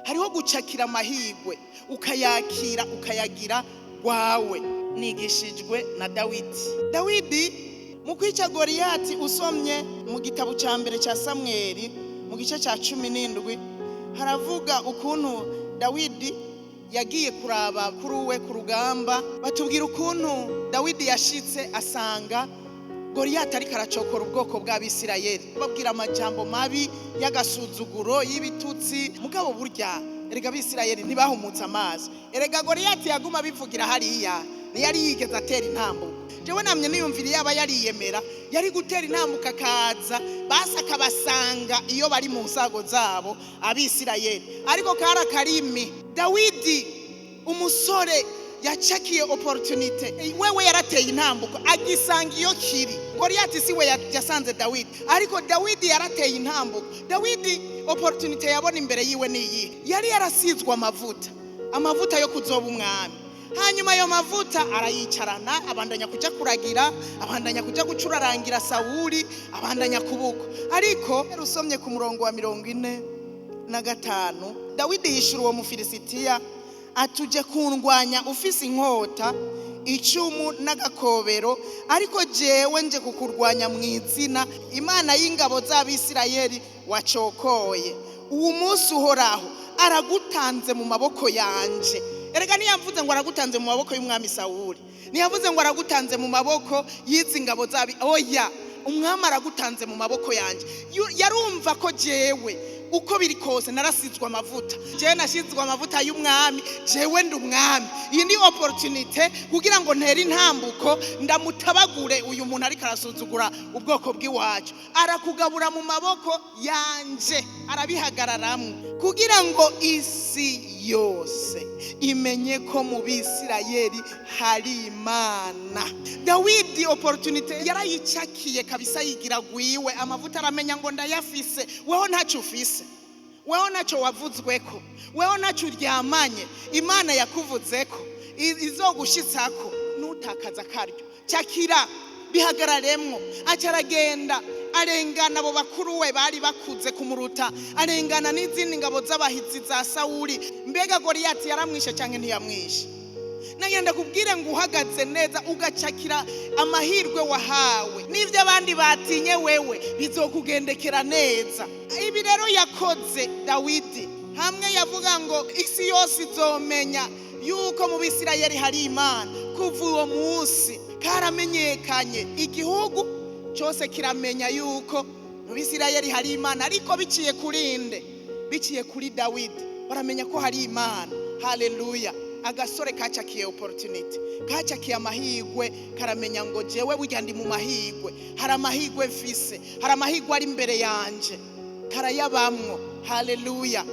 Hariho gucakira amahirwe, ukayakira, ukayagira gwawe. Nigishijwe na Dawidi. Dawidi mu kwica Goriyati, usomye mu gitabo cya mbere cya Samweli mu gice cya 17, haravuga ukuntu Dawidi yagiye kuraba kuri we ku rugamba. Batubwira ukuntu Dawidi yashitse asanga Goriyati ariko aracokora ubwoko bw'Abisirayeli, babwira amajambo mabi y'agasuzuguro, y'ibitutsi. Mugabo burya erega Abisirayeli ntibahumutse amaso. Erega Goriyati yaguma abivugira hariya, ntiyari yigeze atera intambuko. Jewe namye niyumvira, yaba yariyemera yari gutera intambuko akaza basi akabasanga iyo bari mu nsago zabo Abisirayeli, ariko kari akarimi. Dawidi umusore yacakiye opportunité, wewe yarateye intambuko agisanga iyo kiri. Goriyati si we yasanze Dawidi, ariko Dawidi yarateye intambuko. Dawidi opportunité yabona imbere yiwe niyi: yari yarasizwe amavuta, amavuta yo kuzoba umwami. Hanyuma ayo mavuta arayicarana, abandanya kuja kuragira, abandanya kuja gucurarangira Sawuli, abandanya kubuko. Ariko usomye ku murongo wa 45, Dawidi yishura uwo Mufilisitiya atuje kundwanya ufise inkota, icumu n'agakobero, ariko jewe nje kukurwanya mu izina Imana y'ingabo z'Abisirayeli wacokoye. Uwo munsi Uhoraho aragutanze mu maboko yanje. Erega ntiyavuze ngo aragutanze mu maboko y'umwami Sawuli, ntiyavuze ngo aragutanze mu maboko y'izi ngabo z'abi, oya, umwami aragutanze mu maboko yanje. Yarumva ko jewe uko biri kose narasizwe amavuta, jewe nasizwe amavuta y'umwami, jewe ndi umwami. Iyi ni opportunité kugira ngo ntere intambuko ndamutabagure uyu muntu ariko arasuzugura ubwoko bw'iwacu. Arakugabura mu maboko yanje, arabihagararamwo kugira ngo isi yose imenye ko mu Bisirayeli hari Imana. Dawidi opportunité yarayicakiye kabisa, yigira gwiwe. Amavuta aramenya ngo ndayafise. Weho ntacyo ufise, weho ntacyo wavudzweko, weho ntacyo uryamanye. Imana yakuvudzeko, izogushitsako. Nutakaza akaryo, cakira, bihagararemwo. Aca aragenda, arengana abo bakuru we bari bakuze kumuruta, arengana n'izindi ngabo z'abahizi za Sawuli. Mbega Goriyati yaramwishe cyangwa ntiyamwishe? Nagenda kubwire ngo uhagaze neza ugacakira amahirwe wahawe, n'ibyo abandi batinye wewe bizokugendekera neza. Ibi rero yakoze Dawidi, hamwe yavuga ngo isi yose izomenya yuko mu Bisirayeli hari Imana. Kuva uwo munsi karamenyekanye, igihugu cyose kiramenya yuko mu Bisirayeli hari Imana. Ariko biciye kuri nde? Biciye kuri Dawidi baramenya ko hari Imana. Haleluya! Agasore kacakiye opportunity, kacakiye amahirwe, karamenya ngo jewe burya ndi mu mahirwe, hari amahirwe mfise, hari amahirwe ari imbere yanje, karayabamwo. Haleluya!